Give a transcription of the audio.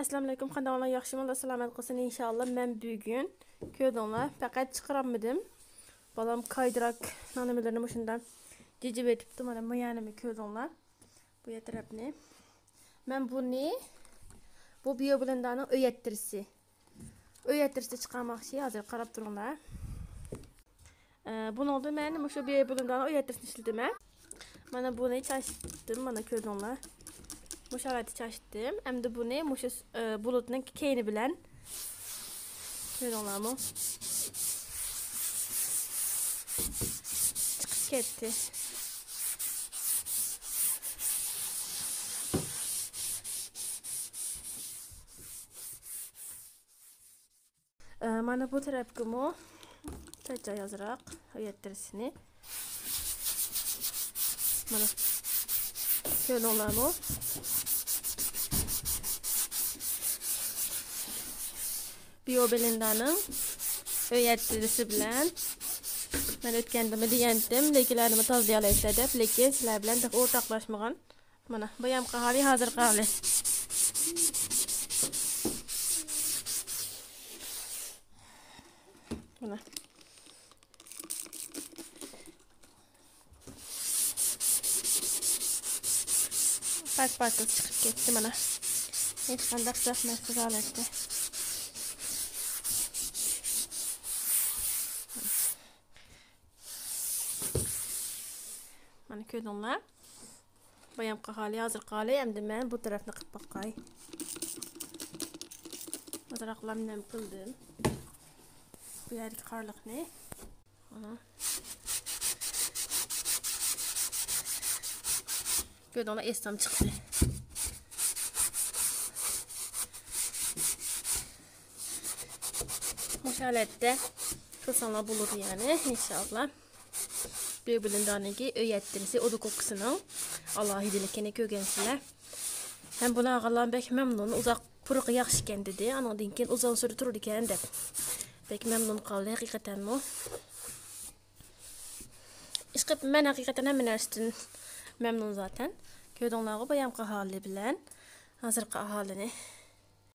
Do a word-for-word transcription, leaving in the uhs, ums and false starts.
ئەسسالامۇئەلەيكۇم، قانداق ئەھۋالىڭلار، ياخشىمۇ؟ ئاللا سالامەت قىلسۇن ئىنشاللا. مەن بۈگۈن، كۆردۈڭلار، پەقەت چىقىرالمىدىم. بالام كايدىراكنىڭ نېمىلىرىنى مۇشۇنداق جىجىۋېتىپتۇ. مانا بۇ يەرنىمۇ كۆردۈڭلار، بۇ يەر تەرەپنى. مەن بۇنى، بۇ بىيو بلېندېرنىڭ ئۆي ئەترىسى. ئۆي ئەترىسى چىقارماقچى، ھازىر قاراپ تۇرۇڭلار. ئە، بۇنىڭدا مەن مۇشۇ بىيو بلېندېرنىڭ ئۆي ئەترىسىنى ئىشلىتىمەن. مانا بۇنى چاچتىم، مانا كۆردۈڭلار. مۇشۇ ھالەتتە چاچتىم. ئەمدى بۇنى مۇشۇ، ئە، بۇلۇتنىڭ كەينى بىلەن، كۆردۈڭلارمۇ؟ چىقىپ كەتتى. ئە، مانا بۇ تەرەپكىمۇ چاچاي ئازراق ئۆي ئەترىسىنى. مانا، كۆردۈڭلارمۇ؟ بىيو بلېندېرنىڭ ئۆي ئەترىسى بىلەن. مەن ئۆتكەندىمۇ دېگەنتىم، لېكىنلەرنىمۇ تازىلىيالايسىلەر دەپ، لېكىن سىلەر بىلەن تېخى ئورتاقلاشمىغان. مانا، بايامقى ھالى، ھازىرقى ھالى. مانا. پاك-پاكىز چىقىپ كەتتى، مانا. ھېچقانداق زەخمەتسىز ھالەتتە. مانا كۆردۈڭلار. بايامقى ھالى، ھازىرقى ھالى. ئەمدى مەن بۇ تەرەپنى قىلىپ باقاي. ئازراقلا نەم قىلدىم بۇ يەردىكى قارلىقنى. مانا. كۆردۈڭلار، ئېسىم چىقتى. مۇشۇ ھالەتتە قىلساڭلار بولىدۇ، يەنى، ئىنشاللا. بىيو بلېندېرنىڭكى ئۆي ئەترىسى، ئودوكوكىسىنىڭ ئالاھىدىلىكىنى كۆرگەنسىلەر. ھەم بۇنى ئالغانلار بەك مەمنۇن، ئۇزاق پۇرىقى ياخشىكەن دېدى. ئانىڭدىن كېيىن ئۇزۇن سۈرە تۇرىدىكەن دەپ. بەك مەمنۇن قالدى ھەقىقەتەنمۇ. ئىشقىلىپ، مەن ھەقىقەتەن ھەممە نەرسىدىن مەمنۇن زاتەن. كۆردۈڭلارغۇ، بايامقى ھالى بىلەن ھازىرقى ھالىنى.